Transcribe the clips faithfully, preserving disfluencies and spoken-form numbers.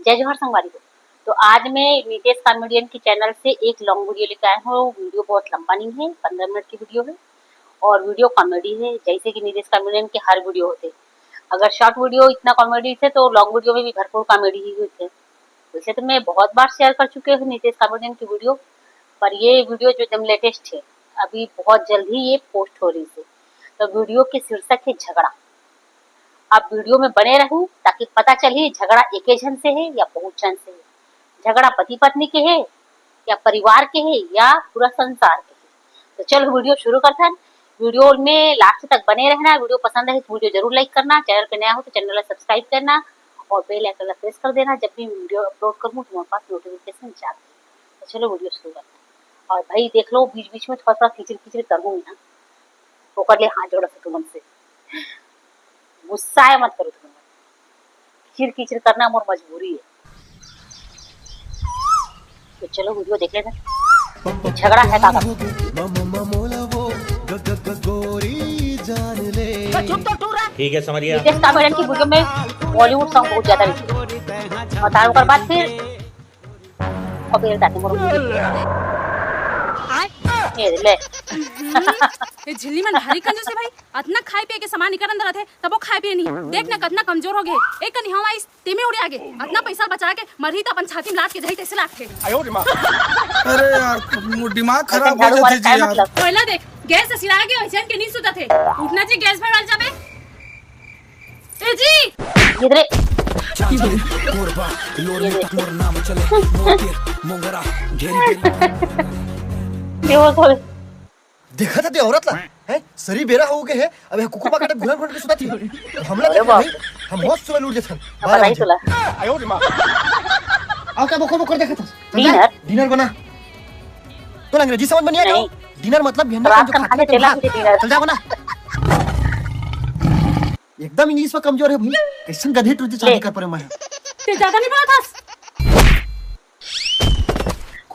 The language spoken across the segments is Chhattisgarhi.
जय जोहार संगवारी हो। तो आज मैं नितेश कॉमेडियन के चैनल से एक लॉन्ग वीडियो लेके आया हूँ। वीडियो बहुत लंबा नहीं है, पंद्रह मिनट की वीडियो है और वीडियो कॉमेडी है। जैसे कि नितेश कॉमेडियन के हर वीडियो होते, अगर शॉर्ट वीडियो इतना कॉमेडी थे तो लॉन्ग वीडियो में भी भरपूर कॉमेडी ही होते। वैसे तो मैं बहुत बार शेयर कर चुके हूँ नितेश कॉमेडियन की वीडियो, पर ये वीडियो जो एकदम लेटेस्ट है, अभी बहुत जल्द ही ये पोस्ट हो रही है। तो वीडियो के शीर्षक है झगड़ा। आप वीडियो में बने रहू ताकि पता चली झगड़ा एके झन से है या बहुत झन से है, झगड़ा पति पत्नी के है या परिवार के है या पूरा संसार के है। तो चलो वीडियो शुरू करथन। वीडियो में लास्ट तक बने रहना। वीडियो पसंद आए तो वीडियो जरूर लाइक करना, चैनल पे नया हो तो चैनल ला सब्सक्राइब करना और बेल आइकन ला प्रेस कर देना। जब भी वीडियो अपलोड करूँ तुम्हारे पास नोटिफिकेशन जाते। तो चलो वीडियो शुरू करते हैं। और भाई देख लो, बीच बीच में थोड़ा थोड़ा किचिर किचिर करूँ ना, ओकर लिए हाथ जोड़ा तुमन से, गुस्सा आए मत करो तुमन। किचिर किचिर करना मोर मजबूरी है। तो चलो वीडियो देख लेते हैं, झगड़ा है का। ठीक है, समझ गया। नितेश कॉमेडियन की वीडियो में बॉलीवुड सॉन्ग बहुत ज्यादा रहते हैं। और तार ओकर बाद फिर कॉपीराइट आते हैं। ये ले। ये झिल्ली मन भारी कंजूस है भाई। अतना खाए पिए के सामान इकर अंदर रथे, तबो खाए पिए नहीं। देख ना कतना कमजोर हो गए। एक कनी हवा आइस, तेमे उड़े आगे। अतना पैसा बचा के मरही त अपन छाती में लात के जाही तैसे लागथे। अरे यार, मो-, दिमाग खराब हो झाड़ू जाथे वाले जी काय यार। मतलब? कोयला देख, गैस से सिरा गया, वैसे के नहीं सुता थे। उठना जी, गैस भरवाल जाबे। ए जी। इधरे। कोरबा, लोर में तक मोर नाम चले, मोर तीर, मोंगरा, घेरी बेरी। ये वो खोल। देखा था ते औरत ला, हैं? सरी बेरा हो गए है, अब यह कुकुर पाका घुलम घुलम के सुता थी। अब हमला अरे देख बाप। भाई, हम होश सुबह लूट जथन। अब बारह नहीं बजे। तुला। आओ क्या बोकर बोकर देखा था? चल जा, डिनर? डिनर बना। तो अंग्रेजी समझ में नहीं आया नहीं। क्या? डिनर मतलब बिहन्ना रात का जो का खाते खाने हैं तेला भात। मुझे डिनर। चल जा बना। एकदम इंग्लिश में कमजोर है भाई। कैसन गधे टुरी शादी ले। कर परे मैं। ते ज्यादा नहीं बोला था।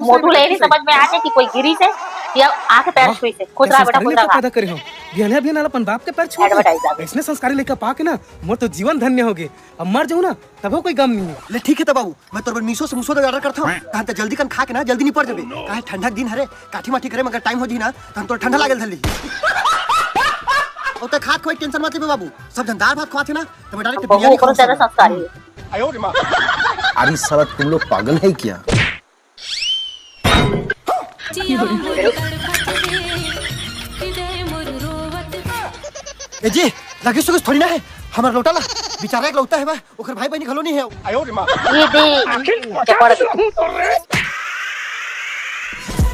मोटू ले नहीं समझ में आते कि कोई गिरी से या आके पैर वाह, छुई से। खुश रहा बेटा, खुश रहा। पैदा करे हो। बिहनिया बिहनिया अपन बाप के पैर छुआ। एडवर्टाइज आ गई। ऐसने संस्कारी लइका पा के ना, मोर तो जीवन धन्य हो गए। अब मर जाऊं ना, तबो कोई गम नहीं है। ले ठीक है तब बाबू, मैं तोर बर मीशो से मूसो दे ऑर्डर करता हूँ। तहन ते जल्दी कन खा के ना, जल्दी निपट जाबे। काहे ठंडा के दिन हरे, काठी माठी करे मगर टाइम हो जी ना, तहन तोर ठंडा लागल धरली। ओ ते खात कोई टेंशन मत लेबे बाबू, सब जन दाल भात खवाथे ना, तो मैं डायरेक्ट बहुत बिरयानी बहुत ज्यादा खाऊं। संस्कारी है। अरे साला, तुम लोग पागल है क्या? ए जी, लगे सुगस थोड़ी ना है, हमारा लोटा ला, बेचारा एक लौता है बा, ओकर भाई बहनी घलो नहीं है। ये दे, चपड़ दे।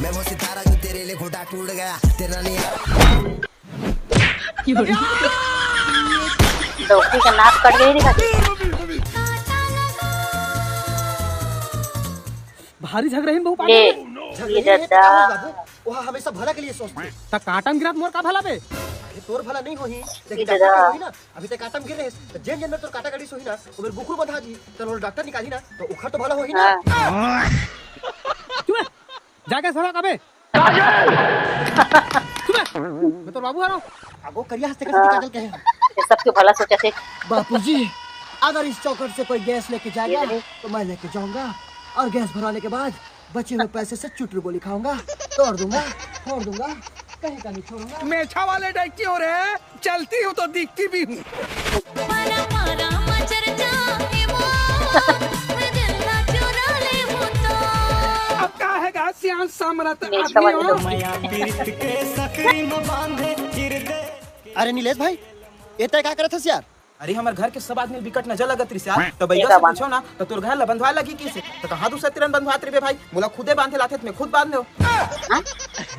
मैं वो सितारा जो तेरे लिए घुटा टूट गया, तेरा नहीं। डौकी का नाक कट गई दिखा। भारी झगड़ा ही बहू पागल ले, है। ये झगड़ा ही है, दद्दा। तो का हुआ बाबू? वो हमेशा भला के लिए सोचते। त काटम गिरत मोर का भला बे? अरे तोर भला नहीं होही, लेकिन ये डॉक्टर दद्दा। के होही ना। अभी तक काटम गिर रहे, तो जेन जेन में तोर काटा गड़ी सोही ना, वो मेरे बुकरू बंधा जी, तो वो डॉक्टर निकाली ना, तो उखर तो भला होही ना। हाँ। चुप रह। जाके सड़क अबे। मैं तो बाबू आ रहा हूँ। अगो करिया हंसते कैसे हाँ। काजल कहे हैं। ये सबके भला सोचा थे। बापूजी, अगर इस चौकट से कोई गैस लेके जाएगा, ये नहीं। तो मैं लेके जाऊंगा और गैस भराने के बाद बचे हुए पैसे से चुटरू गोली खाऊंगा, तोड़ दूंगा, फोड़ दूंगा, कहीं का नहीं छोड़ूंगा। मेछा वाले डाइकी हो रहे हैं, चलती हूँ तो दिखती भी हूँ। अब का है गा सियान सामरत मेछा आदमी वाले हो? डाइकी। अरे नीलेश भाई, ये तय का करत हस यार? अरे, हमर घर के सब आदमी बिकट नजर लगत रिस यार। त ये बैगा का से बात? पूछो ना, त तोर घर ला बंधवाए लगी किसे? त कहाँ दूसर तिरन बंधवात रहिबे भाई? मोला खुदे बांधे लाथे, त मैं खुद बांध लेव। हाँ?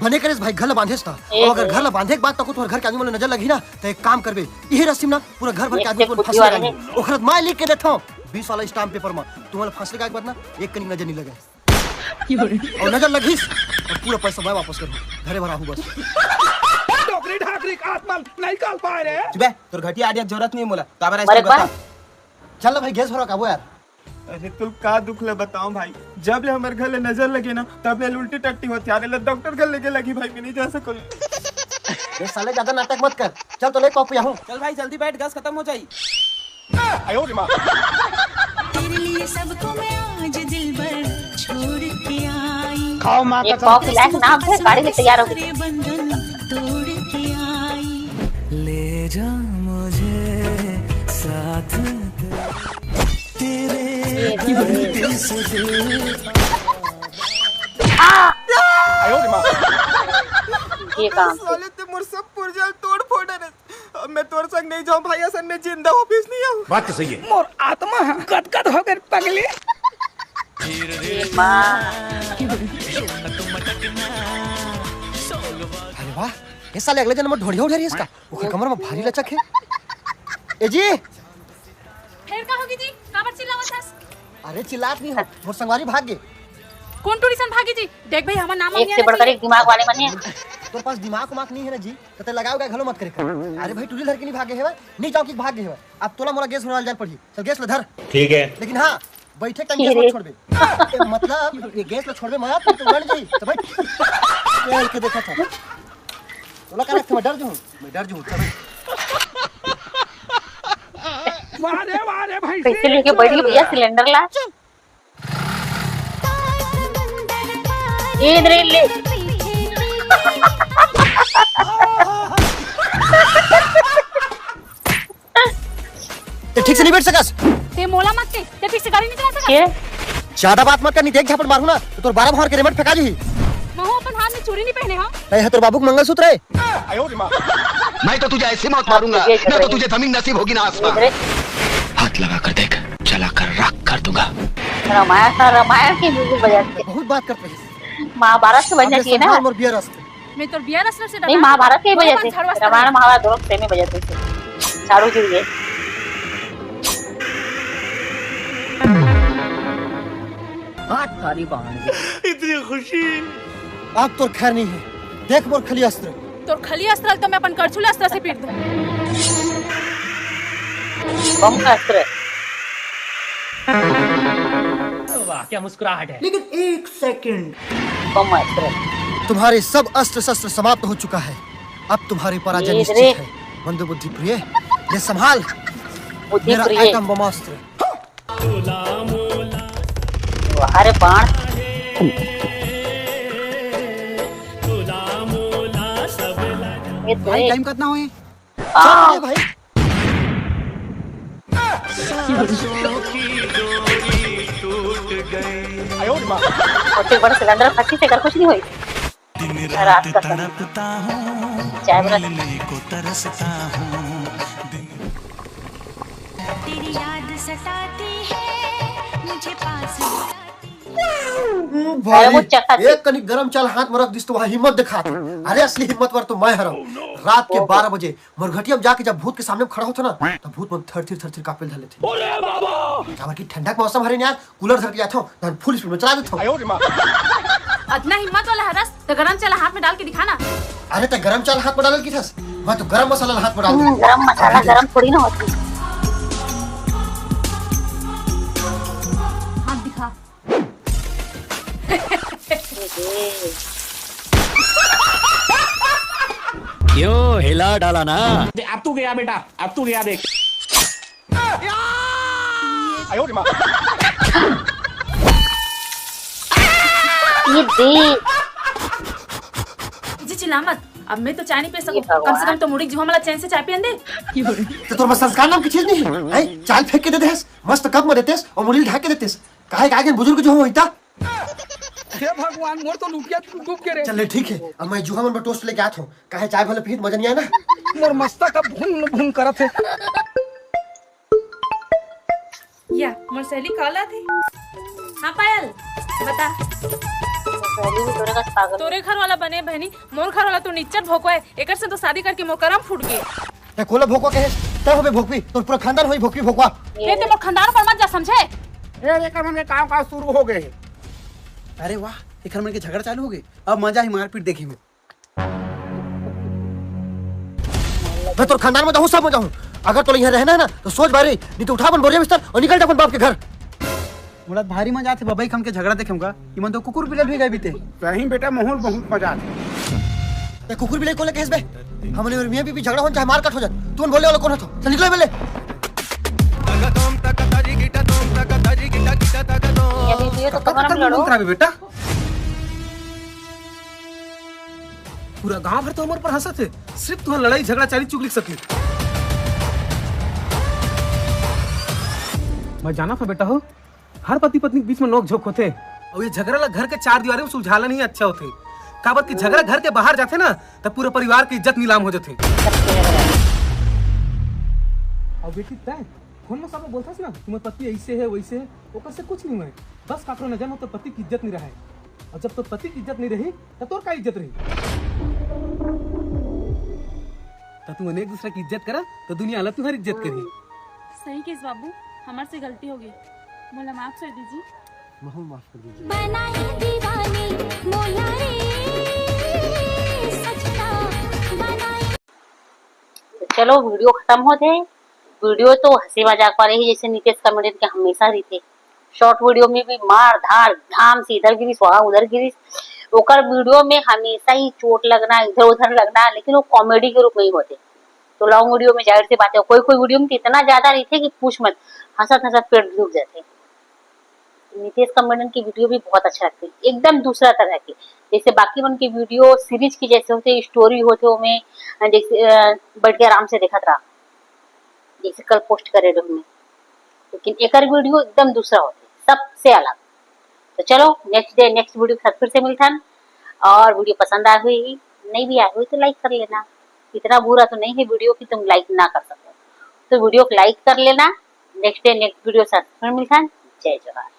बने करेस भाई, घर ला बांधेस ना। ए और अगर हे। घर ला बांधे के बाद तको तोहर घर के आदमी मन ला नजर लगही ना, त एक काम करबे, इहे रस्सी म ना पूरा घर भर के ये आदमी मन बुद्धि फांसी वाले लगाही। हैं। ओखर बाद मैं लिख के देथव, बीस वाला स्टाम्प पेपर म, तुम्हारा फांसी लगाए के बाद ना एक कनिक नजर नहीं लगे। और नजर लगिस, और पूरा पैसा मैं वापस करूँ, घरे भरा हूँ बस। डोकरी ढाकरी का आत्मा नहीं काल पाए रे। चुप बे, तोर घटिया आइडिया जरूरत नहीं मोला। काबर ऐसे अरे बता? वाह। चल ना भाई, गैस भरवा काबो यार। अरे तू का दुख ले बताओ भाई, जब ले हमर घर ले नजर लगे ना, तब ले उल्टी टट्टी होत यार, ले डॉक्टर घर लेके लगी भाई, मैं नहीं जा सकूँ। ये साले ज्यादा नाटक मत कर, चल तो ले कॉपी हूँ। चल भाई जल्दी बैठ, गैस खत्म हो जाई। सबको मैं आज दिलबर छोड़ के आई। खाओ माँ एक कसम। पाव खिलाए के नाम से गाड़ी में तैयार हो गई। सारे बंधन तोड़ के आई। ले जा मुझे साथ तेरे ये दर्द से दूर। ये काम से। साले ते मोर सब पुर्जा ल तोड़ फोड़ डरे। अब मैं तोर संग नहीं जाऊं भाई, असन में जिंदा वापिस नहीं आऊं। बात तो सही है। मोर आत्मा ह गदगद हो गए पगली। ये माँ। अरे वाह, ये साले अगले जन्म में ढोढ़िया उठा रही है इसका। ओकर कमर में भारी लचक है। ए जी। फेर का होगे जी? काबर चिल्लावत हस? अरे चिल्लात नहीं हो, मोर संगवारी भाग गे। कोन टूरी सन भागी जी? देख भाई, हमर नाम एक से बढ़कर एक दिमाग वाले मन हे। तोर पास दिमाग उमाग नहीं है ना जी, तो ते लगाओ क्या घलो मत करे कर। अरे भाई, टूरी धर के नहीं भागे हेवय, नहीं जाओ कि भाग गए हेवय। अब तोला मोला गैस भरवाल जाए पड़ी, चल गैस ले धर। ठीक है। लेकिन हाँ, बैठे टाइम गैस मत छोड़बे। ए, मतलब ये गैस ला छोड़बे मत, नहीं तो उड़ जाई। तो बैठ। ये के देखा था। तोला का लगता, मैं डर जाऊँ? मैं डर जाऊँ, चल। वाह रे, वाह रे भाई। कैसे लेके बैठ गई भैया सिलेंडर ला? ये इधर ही ले। ते ठीक से नहीं बैठ सकस। ते मोला मत के, ते ठीक से गाड़ी नहीं चला सकस। के? ज्यादा बात मत कर, नहीं देख झापड़ मारू ना, तो तोर बारह भर के रेमट फेंका दी। महू अपन हाथ में चूड़ी नहीं पहने हो। तय है तोर बाबू के मंगलसूत्र है। मैं तो तुझे ऐसी मौत मारूंगा, ये ना तो तुझे जमीन नसीब होगी ना आसमान। ये हाथ लगा कर देख, जला कर राख कर दूंगा। रामायण, रामायण की म्यूजिक बजाते। बहुत बात करते हैं। महाभारत से बजना चाहिए ना। और बियर अस्त्र। मैं तो बियर अस्त्र से नहीं, डरा। महाभारत के ही बजाते। रामायण महाभारत दोनों सेम ही बजाते थे। झाड़ू जुड़ गए। हाथ थारी बहन। इतनी खुशी। अब तोर खैर नहीं है। देख मोर खली अस्त्र। तोर खली अस्त्र तो मैं अपन करछुल अस्त्र से पीट दूं। बम का अस्त्र। वाह, क्या मुस्कुराहट है। लेकिन एक सेकंड। बम अस्त्र। तुम्हारे सब अस्त्र शस्त्र समाप्त हो चुका है। अब तुम्हारी पराजय निश्चित है। मंदबुद्धि प्रिय, ये संभाल। बुद्धि मेरा प्रिय। एटम बम अस्त्र। अरे बाण। ये तो भाई, टाइम कितना हुई? आ। अरे भाई। ओते बड़ सिलेंडर फंसी से कर कुछ नहीं होई। दिन रात रात का तड़पता हूँ, चाय बना। मिलने को तरसता हूँ। तेरी याद सताती है, मुझे पास बुलाती है। भाई, अरे वो चक्का एक कनिक गरम चाल हाथ में रख दिस तो वहाँ हिम्मत दिखा। अरे असली हिम्मतवर तो मैं हरव। रात के बारह बजे मरघटिया में जाके जब भूत के सामने में खड़ा होता ना, तब भूत मन थर थर थर थर कांपे धर लेथे। अरे बाबा! काबर कि ठंडा के मौसम हरे यार, कूलर धर के जाथो, धन फुल स्पीड में चला देथो। अतना हिम्मत वाला हरस, तो गरम चाला हाथ में डाल के दिखा ना। अरे, ते गरम चाला हाथ में डालल की थस? मैं तो गरम मसाला हाथ में डाल दूं। गरम मसाला गरम थोड़ी ना होती। हाथ दिखा। क्यों हिला डाला ना? अब तू गया बेटा, अब तू गया देख। ये दे। जी चिल्ला मत, अब मैं तो चाय नहीं पी सकूं। कम से कम तो मुड़ी जुहा मला चैन से चाय पियन दे। तो तोर में संस्कार नाम की चीज नहीं है, हैं? चाय फेंक के दे देस, मस्त कप में देतेस और मुड़ी ढाक के देतेस। काहे, काहे के बुजुर्ग जो हो इतना? हे भगवान, मोर तो लुकिया डूब के रे। चल ले, ठीक है, अब मैं जुहा मन पर टोस्ट लेके आत हूँ। काहे चाय भले पीत मजा नहीं आया ना? मोर मस्तक अब भुन भुन करत हे। या, मोर सहेली call आथे। हाँ पायल, बता। सहेली भी तोरे कस पागल। तोरे घर वाला बने बहनी, मोर घर वाला तो निच्चट भोकवा है। एकर से तो शादी करके मोर करम फूट गए। ते कोला भोकवा कहे? ते होबे भोकवी, तोर पूरा खानदान होई भोकवी भोकवा। ये ते मोर खानदान पर मत जा, समझे? ए, एकर मन के काम काज शुरू हो गए हे। अरे वाह, एकर मन के झगड़ा चालू हो गए। अब मजा ही मारपीट देखे में। मैं तोर खानदान में जाहूँ, सब में जाहूँ। अगर तोला यहाँ रहना है ना, तो सोच बारी, नहीं तो उठा अपन बोरिया बिस्तर और निकल जा अपन बाप के घर। मोला भारी मजा आथे बबई खम के झगड़ा देखे का। इमन तो कुकुर बिलल भी गए बीते। सही बेटा, मोहूल बहुत मजा आथे। ते कुकुर बिलई कोला कहेस बे? हमने और मियाँ बीबी झगड़ा हो चाहे मारकाट हो जाए, तुमन बोले वाला कौन हो तो? चल निकलो बोले। कब तक लड़ो। कराबे बेटा? पूरा गांव भर तो हमर पर हंसत हे, सिर्फ तुहर लड़ाई झगड़ा चाली चुगली सकली। मैं जाना था बेटा हो, हर पति पत्नी के बीच में नोक झोंक होथे, अउ ये झगड़ा ला घर के चार दीवारी में सुलझाला नहीं अच्छा होथे। काबर कि झगड़ा घर के बाहर जाथे ना, तब पूरा परिवार के इज्जत नीलाम हो जाथे। अउ बेटी तय फोन में सब बोलथस ना, तुम्हार पति ऐसे है वैसे है, ओकर से कुछ नहीं होय। बस काकरो नजर में तोर पति की इज्जत नहीं रहे, और जब तोर पति की इज्जत नहीं रही, तो तोर का इज्जत रही? तो तुम एक दूसरा की इज्जत करा, तो दुनिया वाला तुम्हारी इज्जत करी। सही केस बाबू, हमारे से गलती हो गई, मोला माफ कर दीजिए। महू माफ कर दीजिए। बनाई दीवानी मोला रे, सजना बनाई। तो चलो, वीडियो खत्म होथे। वीडियो तो हंसी मजाक वाले ही, जैसे नितेश कॉमेडियन के हमेशा रहिथे। शॉर्ट वीडियो में भी मार धाड़ धाम से इधर गिरिस, वहां उधर गिरिस। ओकर वीडियो में हमेशा ही चोट लगना, इधर उधर लगना, लेकिन वो कॉमेडी के रूप में ही होथे। तो लॉन्ग वीडियो में जाहिर सी बात है, कोई कोई वीडियो में तो इतना ज्यादा रहिथे कि पूछ मत, हंसत हंसत पेट दुख जाथे। नितेश कॉमेडियन की वीडियो भी बहुत अच्छा लगथे, एकदम दूसरा तरह के। जैसे बाकी मन के वीडियो सीरीज की जैसे होथे, स्टोरी होथे, ओमे जैसे अ, बैठ के आराम से देखत रहा, जैसे कल पोस्ट करे रहे मैं, लेकिन एकर वीडियो एकदम दूसरा होथे, सबसे अलग। तो चलो, नेक्स्ट डे नेक्स्ट वीडियो के साथ फिर से मिलथन। और वीडियो पसंद आए हुई, नहीं भी आए हुई तो लाइक कर लेना। इतना बुरा तो नहीं है वीडियो कि तुम लाइक ना कर सको, तो वीडियो को लाइक कर लेना। नेक्स्ट डे नेक्स्ट वीडियो के साथ फिर मिलथन। जय जोहार।